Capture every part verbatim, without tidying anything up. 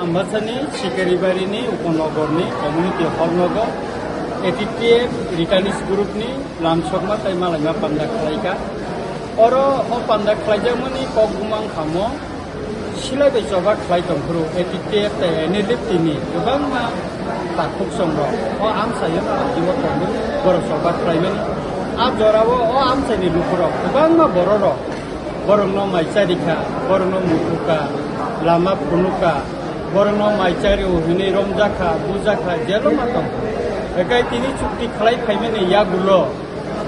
Ambasani Sikaribari ni Upanogor ni community hall nogo A T T F returnees group ni lamsokma tei malaima panda khlaika. Oro o panda khlaijakmani kok bumang khamo silai bai choba khlai tongphuru A T T F tei N L F T ni kwbangma takhuk songrok o amchaio no agimo tongwi borok choba khlaimani. A jorao o amchaini lukurok kwbangma bororok borokno mai charikha, borokno muthukha, lama phunukha, borokno mai chario hinwi romjakha, bujakha, jelo ma tong. Ekai tini chukti khlai phaimani yagulo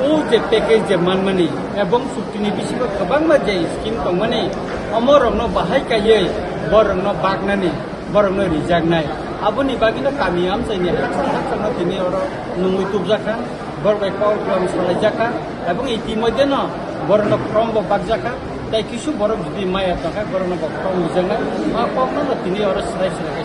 o je package je manmani ebong chuktini bisingo kwbangma je scheme tongmani, omorokno bahai kaiwi borokno baknani, borokno rijaknai. Aboni bagwino kami amchaini hakchang hakchangno tini oro nungwi tubjakha, borok bai kok kwlam salaijakha, ebong itimodheno borokno form bo bakjakha, tei kisu borok jodi maya tongkha, borokno bo form rijaknai, ma kokno no tini oro swrai swrai khe